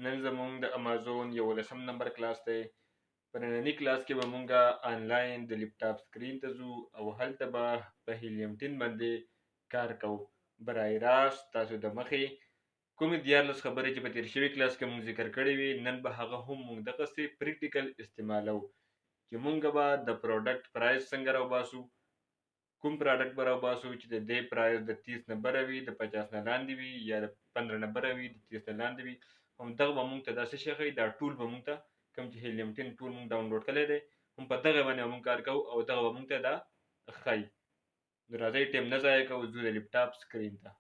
نن زموږ د امازون 11 نمبر کلاس دی. په ننني کلاس کې به مونږ آنلاین د لپټاپ سکرین ته ځو او هلته به په هیلیم 10 باندې کار کوو. برای راست تاسو د مخې کومې 13 خبرې چې په تېر شوي کلاس کې مونږ ذکر کړې وي، نن به هغه هم مونږ دغسې پریکټیکل استعمالوو چې مونږ به د پروډکټ پرایس څنګه راوباسو، کوم پروډکټ به راوباسو چې د دې پرایس د 30 نه بره وي، د 50 نه لاندې وي، یا د 15 نه بره وي، د 30 نه لاندې وي. هم دغه به مونږ ته دا څه شی ښیي، دا ټول به مونږ ته کوم چې هیلیم 10 ټول مونږ ډاونلوډ کړی دی، هم په دغه باندې مونږ کار کوو او دغه به مونږ ته دا ښیي. نو راځئ ټایم نه ضایع کوو، ځو د لپټاپ سکرین ته.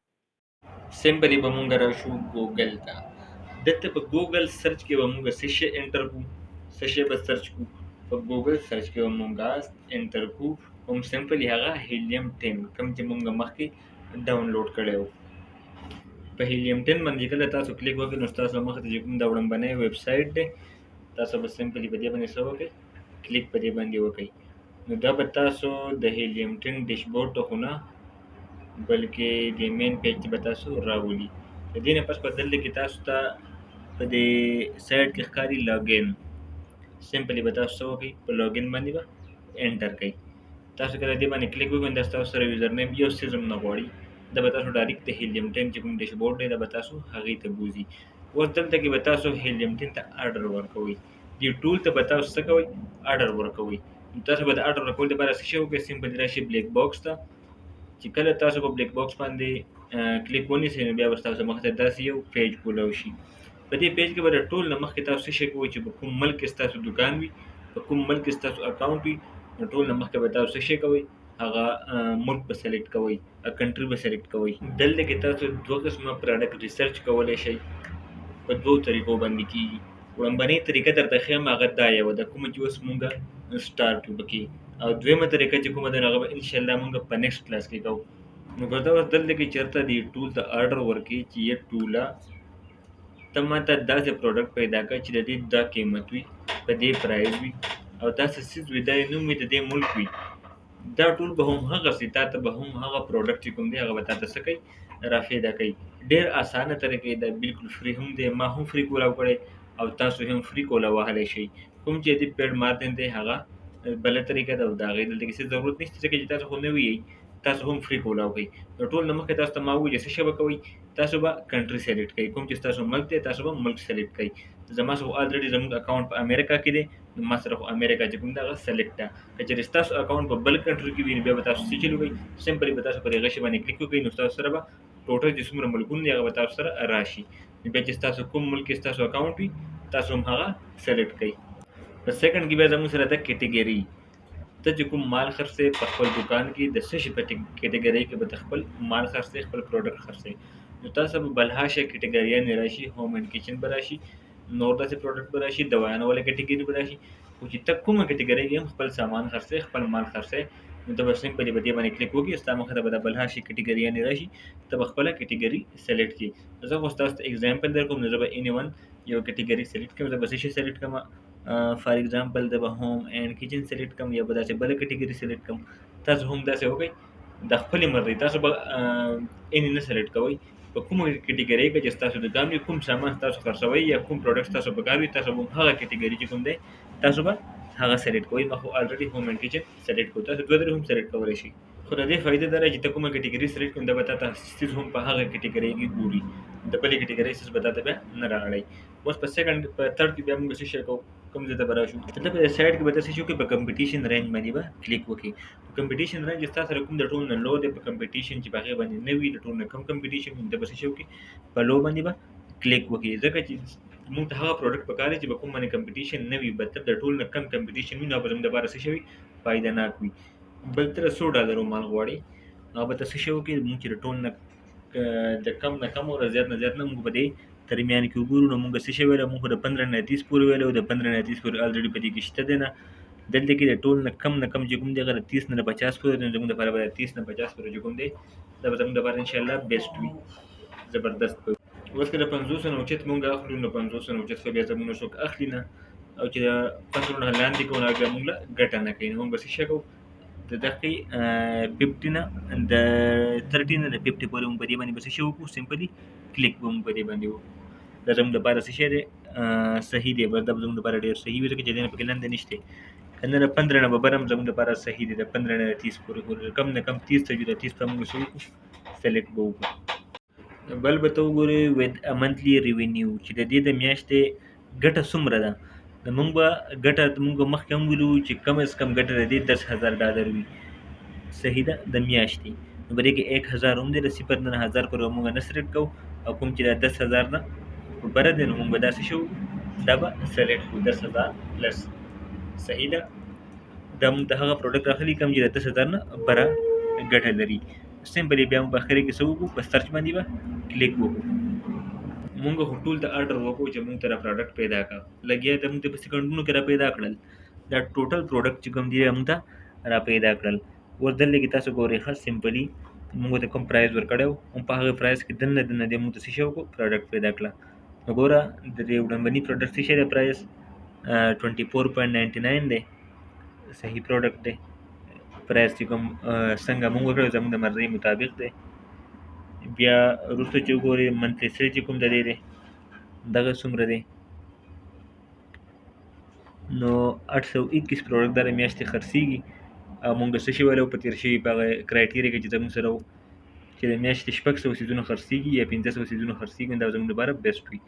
سمپلی به مونږ راشو ګوګل ته. دلته په ګوګل سرچ کې به مونږ څه شی انټر کوو، څه شی به سرچ کوو؟ په ګوګل سرچ کې به مونږ انټر کوو هم سمپلی هغه هیلیم 10 کوم چې مونږ مخکې ډاونلوډ کړی و. په هیلیم 10 باندې کله تاسو کلیک وکړئ نو ستاسو مخې ته چې کوم دا وړومبنی ویب سایټ دی، تاسو به سمپلی په دې باندې څه وکړئ، کلیک په دې باندې وکړئ. نو دا به تاسو د هیلیم 10 ډیشبورډ ته خو نه، بلکې د مین پیج ته به تاسو راولي. د دې نه پس په دلته کې تاسو ته په دې سایټ کې ښکاري لاګین. سمپلی به تاسو څه وکړئ، په لاګین باندې به انټر کړئ. تاسو کله دې باندې کلیک وکړئ، دا ستاسو سره یوزر نیم یو څیز هم نه غواړي. دا به تاسو ډایرکټ د هیلیم 10 چې کوم ډیشبورډ دی، دا به تاسو هغې ته بوځي. اوس دلته کې به تاسو هیلیم 10 ته ارډر ورکوئ. دې ټول ته به تاسو څه کوئ، ارډر ورکوئ. نو تاسو به د ارډر ورکولو لپاره څه شی وکړئ، سمپلی راشئ بلیک باکس ته. چې کله تاسو په بلیک باکس باندې کلیک ونیسئ، نو بیا به ستاسو مخې ته داسې یو پیج کولاو شي. په دې پیج کې به د ټول نه مخکې تاسو څه شی کوئ، چې په کوم ملک کې ستاسو دکان وي، په کوم ملک کې ستاسو اکاونټ وي، نو ټول نه مخکې به تاسو څه شی کوئ، هغه ملک به سلیکټ کوئ، کنټري به سلیکټ کوئ. دلته کې تاسو دوه قسمه پروډکټ ریسرچ کولی شئ، په دوو طریقو باندې کیږي. وړومبنۍ طریقه درته ښیم، هغه دا یوه ده کومه چې اوس مونږ سټارټ یو پکې، او دویمه طریقه چې کومه ده هغه به انشاءالله مونږ په نیکسټ کلاس کې کوو. نو که ته اوس دلته کې چېرته دې ټول ته ارډر ورکړې چې یه ټوله ته ما ته داسې پروډکټ پیدا کړه چې د دې دا قیمت وي، په دې پرایز وي، او داسې څیز وي، دا یې نوم وي، د دې ملک وي، دا ټول به هم هغسې تا ته به هم هغه پروډکټ چې کوم دی هغه به تا ته څه کوي، رافیدا کوي. ډېر اسانه طریقې ده، بالکل فری هم دی، ما هم فری کولاو کړی او تاسو هم فری کولا وهلی شئ. کوم چې د پیډ مارجن دی هغه بله طریقه ده، او د هغې دلته کې څه ضرورت نشته، ځکه چې تاسو خو نوي یئ، تاسو هم فری کولاو کوئ. نو ټول نه مخکې تاسو ته ما وویل چې څه شی به کوئ، تاسو به کنټري سلیکټ کوئ، کوم چې ستاسو ملک دی تاسو به ملک سلیکټ کوئ. زما سره خو الریډي زموږ اکاونټ په امریکا کې دی، نو ما سره خو امریکا چې کوم دی هغه سلیکټ ده. که چېرې ستاسو اکاونټ په بل کنټري کې وي، نو بیا به تاسو څه چل وکړئ، سمپلی به تاسو په دې غشي باندې کلیک وکړئ، نو ستاسو سره به ټوټل چې څومره ملکونه دي هغه به تاسو سره راشي. نو بیا چې ستاسو کوم ملک کې ستاسو اکاونټ وي، تاسو هم هغه سلیکټ کړئ. په سیکنډ کې بیا زموږ سره ده کیټیګري. ته چې کوم مال خرڅې په خپل دکان کې، د څه شي په کیټیګرۍ کې به ته خپل مال خرڅې، خپل پروډکټ خرڅې. نو تاسو به بلها شی کیټیګریانې راشي، هوم اینډ کچن به راشي، نور داسې پروډکټ به راشي، دوایانو والا کیټیګري به راشي. خو چې ته کومه کیټیګرۍ کې هم خپل سامان خرڅې، خپل مال خرڅې، نو ته به سمپلی په دې باندې کلیک وکړې، ستا مخې ته به د بلها شي کیټیګریانې راشي، ته به خپله کیټیګري سلیکټ کړې. زه خو ستاسو ته اگزامپل درکوم، نو زه به اینی ون یو کیټیګري سلیکټ کړم. زه به څه شی سلیکټ کړم، فار اگزامپل زه به هوم اینډ کچن سلیکټ کړم، یا به داسې بله کیټیګري سلیکټ کړم. تاسو هم داسې وکړئ د خپلې مرضۍ، تاسو به اینی نه سلیکټ کوئ. په کومه کیټیګرۍ کې چې ستاسو دکان وي، کوم سامان تاسو خرڅوئ یا کوم پروډکټ تاسو پکار وي، تاسو به هم هغه کیټیګري چې کوم دی تاسو به هغه سلیکټ کوئ. ما خو الریډي هوم اینډ کچن سلیکټ کړو، تاسو دوه درې هم سلیکټ کولی شئ. خو د دې فایده دا ده چې ته کومه کیټیګري سلیکټ کړې، دا به تا ته څیز هم په هغه کیټیګرۍ کې ګوري، د بلې کیټیګرۍ څیز به تا ته بیا نه رااړوي. اوس په سیکنډ په تھرډ کې بیا موږ څه شی کوو، کوم ځای ته به راشو؟ دلته په سایډ کې به تاسو څه وکړئ، په کمپټیشن رینج باندې به کلیک وکړئ. په کمپټیشن رینج ستا سره کوم د ټول نه لو دی، په کمپټیشن چې په هغې باندې نه وي، د ټول نه کم کمپټیشن وي، ته به څه شی وکړې، په لو باندې به کلیک وکړې. ځکه چې موږ ته هغه پروډکټ پکار دی چې په کوم باندې کمپټیشن نه وي، مطلب د ټول نه کم کمپټیشن وي، نو به زموږ دپاره څه شی وي، فایده ناک وي. بل تر څو ډالرو مال غواړي، هغه به ته څه شی وکړې، موږ چې د ټول نه د کم نه کم او د زیات نه زیات نه موږ په دې درمیان کې وګورو. نو موږ څه شی ویلی، موږ خو د 15 نه 30 پورې ویلی او د 15 نه 30 پورې الریډي په دې کې شته دی نه. دلته کې د ټول نه کم نه کم چې کوم دی هغه د 30 نه د 50 پورې دی، نو زموږ دپاره به د 30 نه 50 پورې چې کوم دی دا به زموږ دپاره انشاءالله بیسټ وي، زبردست به وي. اوس که د 50 نه اوچت مونږ اخلو، نو 50 نه اوچت خو بیا زموږ نه څوک اخلي نه، او چې د 15 نه لاندې کوو نو بیا مونږ له ګټه نه کوي. نو مونږ به څه شی کوو، د دقې 50 نه د 30 نه د 50 پورې مونږ په دې باندې به څه شی وکړو، سمپلی کلیک به مونږ په دې باندې وکړو. دا زموږ دپاره څه شی دی؟ صحیح دی. بس دا به زموږ دپاره ډېر صحیح وي، ځکه چې دې نه پکې لاندې نشته. که نه د 15 نه به بر هم زموږ دپاره صحیح دی، د 15 نه 30 پورې، خو کم نه کم 30 ته د 30 په موږ څه وکړو؟ سلیکټ به وکړو. بل به ته وګورې with a monthly revenue، چې د دې د میاشتې ګټه څومره ده. نو موږ به ګټه، موږ مخکې هم ویلو چې کم از کم ګټه د دې 10,000 ډالر وي، صحیح ده، د میاشتې. نو په دې کې 1000 هم دی، د صفر نه هزار پورې به موږ نه سلیکټ کوو، او کوم چې دا 10,000 نه په بره دی، نو موږ به داسې شو دا به سلیکټ کړو، 10,000 plus، صحیح ده. دا موږ ته هغه product راخلي کوم چې د 10,000 نه بره ګټه لري. simply بیا موږ په اخري کې څه وکړو؟ په search باندې به کلیک وکړو. مونږ خو ټول ته order وکړو چې مونږ ته دا product پیدا کړه، لګیا د مونږ ته په سیکنډونو کې را پیدا کړل. دا total product چې کوم دی، مونږ ته را پیدا کړل. اوس دلته کې تاسو ګورئ، ښه، simply مونږ ته کوم price ورکړی هم، په هغه price کې دننه دننه دی مونږ ته څه شی وکړو؟ product پیدا کړه. نو ګوره، د دې وړومبني product څه شی دی؟ price 24.99 دی، صحیح product دی. price چې کوم څنګه مونږ وکړو، زموږ د مرضی مطابق دی. بیا وروسته چې وګورئ، monthly sale چې کوم د دې دی، دغه څومره دی؟ نو 821 product د میاشتې خرڅېږي. او مونږ څه شی ویلو په تېر شوي په هغه criteria کې چې زموږ سره وو، چې د میاشتې 600 څیزونه خرڅېږي یا 500 څیزونه خرڅېږي، دا زموږ لپاره best وي.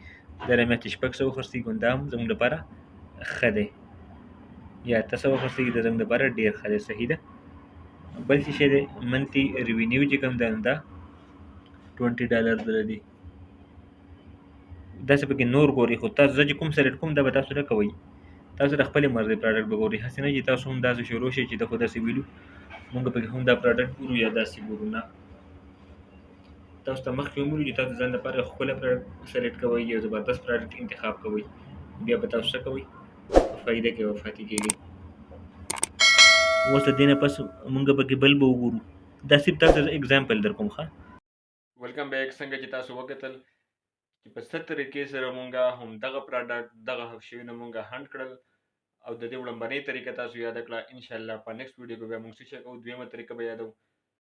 دا د میاشتې 600 خرڅېږي، دا هم زموږ لپاره ښه دی، یا 800 خرڅېږي، دا زموږ لپاره ډېر ښه دی، صحیح ده. بل څه شی دی؟ monthly revenue چې کوم دی، دا 20 ډالر دی. داسې پکې نور ګورئ، خو تاسو زه چې کوم select کوم، دا به تاسو نه کوئ، تاسو د خپلې مرضي product به ګورئ. هسې نه چې تاسو هم داسې شروع شئ چې د خو داسې ویلو، مونږ پکې هم دا product ګورو یا داسې ګورو. نه، تاسو ته مخکې هم ویلو چې تاسو ځان لپاره ښکلی product select کوئ، یو زبردست product انتخاب کوئ، بیا به تاسو څه کوئ؟ په فایده کې به پاتې کېږئ. اوس د دې نه پس مونږ پکې بل به وګورو. دا صرف تاسو ته example در کوم، ښه. welcome back. څنګه چې تاسو وکتل چې په څه طریقې سره مونږه هم دغه product، دغه شیونه مونږه hunt کړل، او د دې وړومبنۍ طریقه تاسو یاده کړه. انشاءالله په next video کې بیا مونږ څه شی کوو؟ دویمه طریقه به یادو.